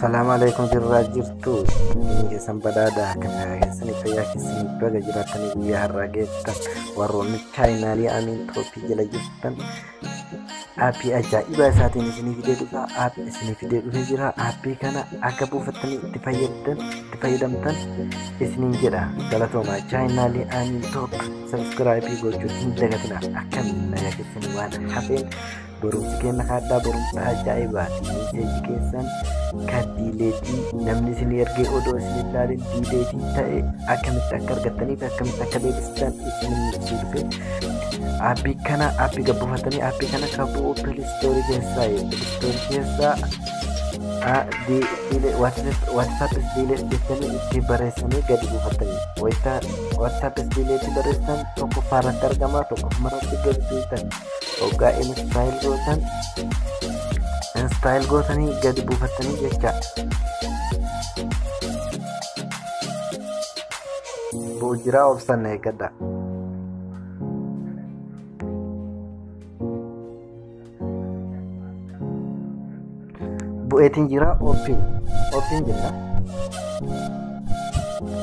Salaam alaikum jirraa jirtu biyyi keessan badhaadha kan keessanii fayyaa keessanii baga jiraatanii guyyaa har'aa geettan warroonni chaayinaalii Amiin Tooppii jala jirtan aappii ajaa'ibaa isaatiin isinii fidee dhufa aappii isinii fidee dhufee jira aappii kana akka buufattanii itti fayyaddan itti fayyadamtan isiniin jedha galatoomaa chaayinaalii Amiin Toop sabskraayibii gochuun hin dagatinaa akkamiin nagaa keessanii waan hafeen barumsi keenya kaaddaa barumsa ajaa'ibaati meeseejii keessan kan diileetii namni isin ergee odoo isin ilaalin diileetii ta'e akkamitti akka argattanii fi akkamitti akka deebistan isin ibsuu dhufe aappii kana aappii gabbuufatanii aappii kana kabuu piilistoorii keessaa piilistoorii keessaa waatsaappis diileet jettanii itti barreessanii gadi buufatanii wayita waatsaappis diileetii barreessan tokkoffaa irratti argama tokkoffaa irratti gadi tuutan hoggaa instaayil gootan instaayil gootanii gadi buufatanii jecha buujiraa obsan eeggadha. Bu'eetiin jira oopin oopin jenna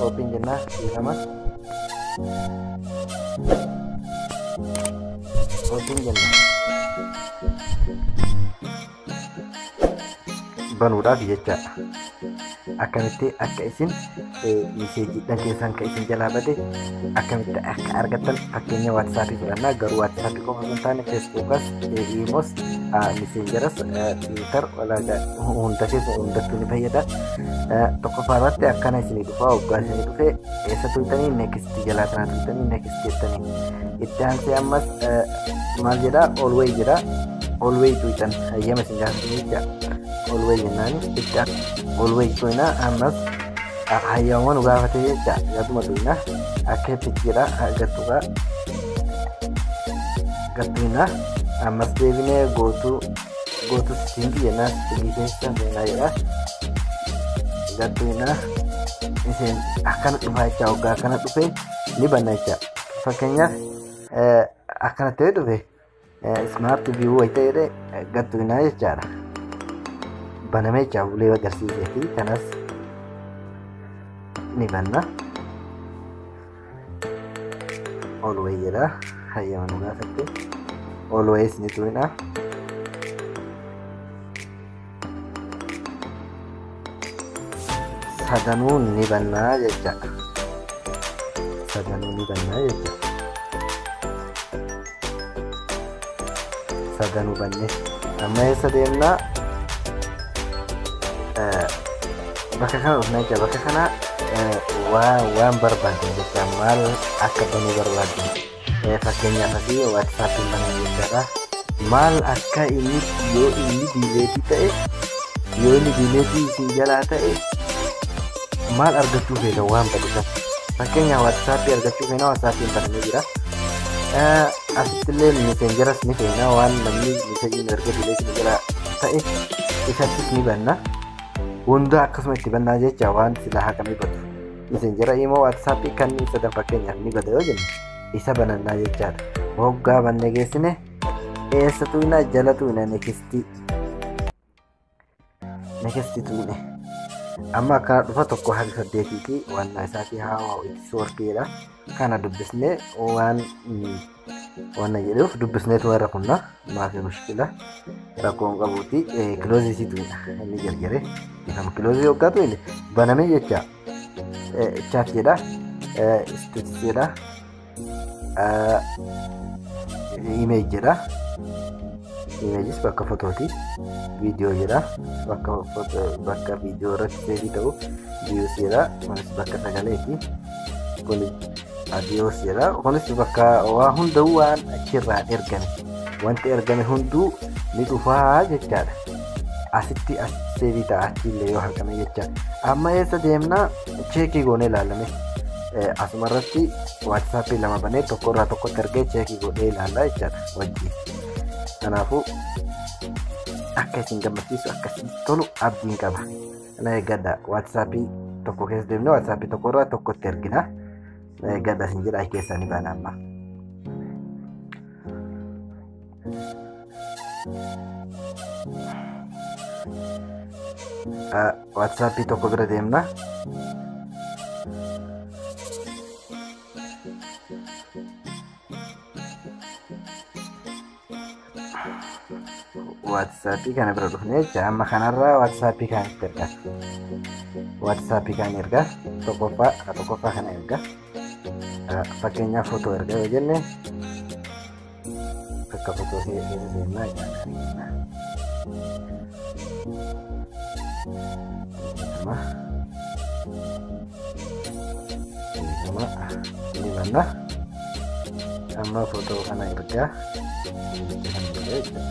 oopin jenna dhiifama oopin jenna banuudhaaf jechaadha. Akkamitti akka isin miseejiidhaan keessan kan isin jalaa bade akkamitti akka argattan fakkeenya waatsaappii fudhannaa garuu waatsaappii qofa osoo hin taane feesbuukas iimoos miseenjaras tiwiitar hunda keessa hundattuu ni fayyada. Tokkoffaa irratti akkana isinii dhufa waggaa isinii dhufe eessa tuutanii neekistii jalaa kanaa tuutanii neekistii jettanii itti aansee ammas maal jedhaa olwee jedhaa olwee tuutan hayyama isin gaafatanii jecha olwee jennaan itti olwee tuina ammas hayyama nu gaafate jecha gatuma tuina akka itti jedha gattuqa gattuina ammas deebinee gootuu gootuu sittingii jennaan sittingii keessa seenaa jedha gattuina isin akkana dhufa jecha waggaa akkana dhufe ni banna jecha fakkeenyaaf akkana ta'e dhufe smart view wayita jedhe gattuina jechaadha. Banamee jecha ulee agarsiisee fi kanas ni banna. Olwee jedha hayyama nu gaafatte olwees ni tuina. Sadanuu ni bannaa jecha sadanuu ni bannaa jecha sadanuu banne amma eessa deemnaa bakka kana dhufnaa jecha bakka kana waan barbaadan jecha maal akka banuu barbaadan fakkeenyaaf asii waatsaappiin banaa jechaadha maal akka inni yoo inni diileetii ta'e yoo inni diileetii isin jalaa ta'e maal argachuu feeta waan bade sana fakkeenyaaf waatsappii argachuu feena waatsaappiin banamee jira asittillee miseenjaras ni feena waan namni miseejii nu erga diileetii nu jalaa ta'e isattis ni banna. Hunda akkasuma itti bannaa jecha waan sila haqamee badu miseenjara immoo waatsaappii kan sadan fakkeenyaaf ni bada yoo jenne isa banannaa jechaadha. Hoggaa banne geessine eessa tuqna jala tuqna neekistii neekistii tuqne amma akkana dhufa tokko haga saddeetii fi waan isaatii haawaa itti warqeedha kana dubbisnee waan waan jedhuuf dubbisneetu warra kunna maafi mushkila rakkoon qabuuti kiloozii si tuqna inni jarjare ifama kiloozii hoggaa tuqne banamee jecha chaat jedha isteetis jedha imeej jedha imeejis bakka fotooti viidiyoo jedha bakka bakka viidiyoo irratti seevii ta'u viyuus jedha kunis bakka sagaleeti kunis adiyoos jedha kunis bakka waa hunda'uu waan achirraa ergame wanti ergame hunduu ni dhufaa jechaadha. Asitti as seevii ta'a achiillee yoo haqame jecha amma eessa deemnaa cheekii goonee ilaalame asuma irratti waatsaappii lama banee tokko irraa tokkotti ergee cheekii godhee ilaallaa jechaadha wajjin. Kanaafuu akka isin gammachiisu akka isin tolu abdiin qaba. Na eeggadha waatsaappii tokko keessa deemnee waatsaappii tokko irraa tokkotti ergina. Na eeggadha isin jedha keessaa ni baana amma. WhatsAppii tokko bira deemna. WhatsAppii kana bira dhufne jecha amma kanarraa WhatsAppii kanatti erga. WhatsAppii kan erga tokkoffaa kana erga. Fakkeenyaaf footoo erga yoo jenne bakka footoo keessa deemnaa jechuudha. Ni banna. Amma footoo kana ergaa jechuudha.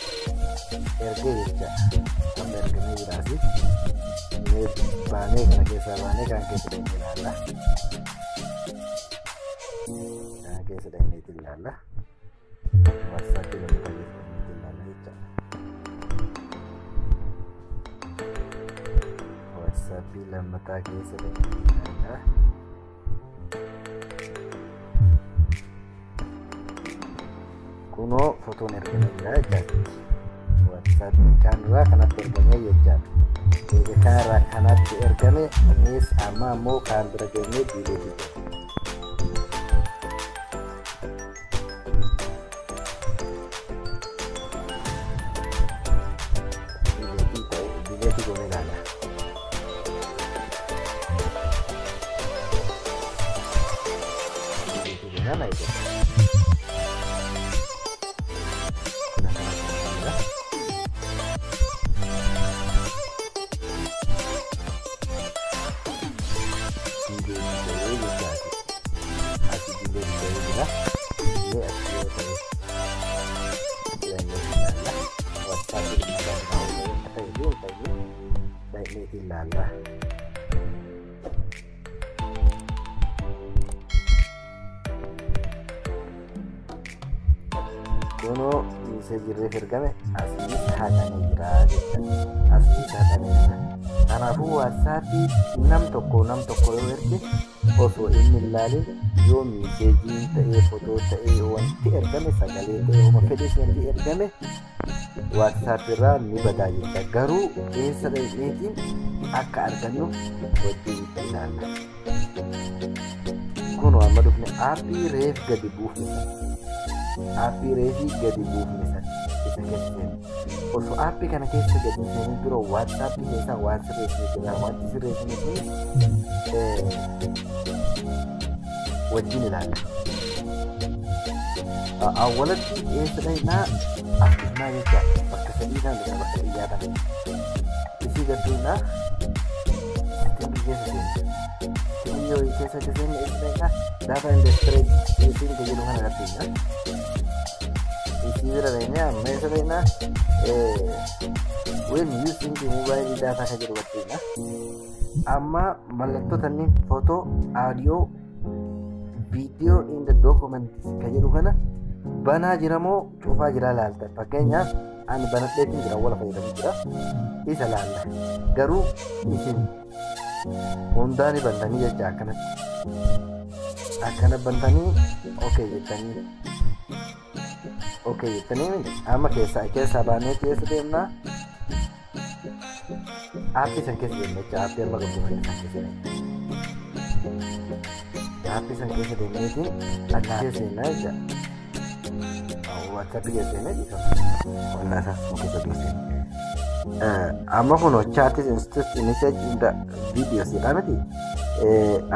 Ergee jecha amma ergamee jiraasi baanee kana keessaa baanee kan keessa dhaqnee ilaalla. Kan keessa dhaqnee ilaalla. WhatsAppii lammataa keessa dhaqnee ilaalla jecha. WhatsAppii lammataa keessa dhaqnee ilaalla. Kunoo footoon ergamee jira jechaadha. WhatsAppii kanarraa kanatti ergamee jechaadha. Kanarraa kanatti ergame innis amma ammoo kan bira geenyee diilee jira. Diileetii goonee ilaala. Diileetii goonaa na eegata. Ilaalla. Kunoo miseejii ergame asiis haqamee jira jechuudha. Asiis haqamee jira. Kanaafuu WhatsAppii nam tokko yoo erge osoo inni hin ilaalin yoo miseejiin ta'ee footoo ta'ee wanti ergame sagalee ta'ee homa fedhes wanti ergame WhatsApp irraa ni badaa jechuudha. Garuu eessa dhaqneetiin akka argannu wajjin ilaalla. Kunoo amma dhufne aappii reef gadi buufne sana. Aappii reefii gadi buufne sana isa keessa seenu. Osoo aappii kana keessa gadi seenuu dura WhatsAppii keessaa waan sirreessine jira. Wanti sirreessine sunis wajjin ilaalla. Awwalatti eessa dhaqnaa as dhufnaa jecha bakka sadii kana dhufna bakka xiyyaa kana. Isii gad dhufnaa settingii keessa seenna. Settingii yoo keessa seenne eessa dhaqnaa data and storage isiin jedhu kana gad dhufna. Isii bira dhaqnee amma eessa dhaqnaa when using the mobile data ka jedhu gad dhufna. Amma mallattoo tanniin footoo, audio, video in the documents ka jedhu kana banaa jira moo cufaa jira laalta. Fakkeenyaaf ani banadheetiin jira wala fayyadamu jira isa laalla. Garuu isin hundaa ni bantanii jecha akkanatti akkana bantanii okay jettanii amma keessaa baanee keessa deemnaa aappii san keessa deemna jecha aappii amma gabbuufannee san keessa deemna. Aappii san keessa deemneetiin allaa keessa deemnaa jecha. WhatsAppii keessa deemnee dhiifama. Wallaa isaa sun keessa deemnee. Amma kun chaatis instant message in the videos jedhaa miti.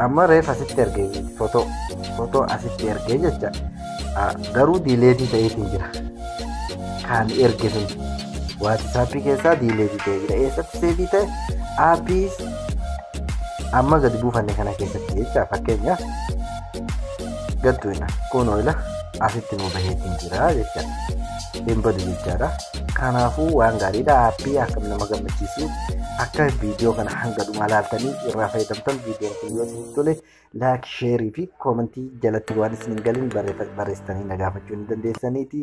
Amma reef asitti ergee footoo asitti ergee jecha garuu diileetii ta'eetiin jira. Kan erge sun WhatsAppii keessaa diileetii ta'ee jira. Eessatti seevii ta'e aappii amma gadi buufanne kana keessatti jecha fakkeenyaaf gadduina kunoo ila asitti nu baheetiin jira jecha hin badu jechaadha. Kanaafuu waan gaariidha. Aappii akkam nama gammachiisu akka viidiyoo kana hanga dhumaa laaltanii irraa fayyadamtan. Viidiyoon kun yoo isinitti tole laayik, sheerii fi koomentii jalatti waan isin hin galin barreessitanii na gaafachuu ni dandeessaniiti.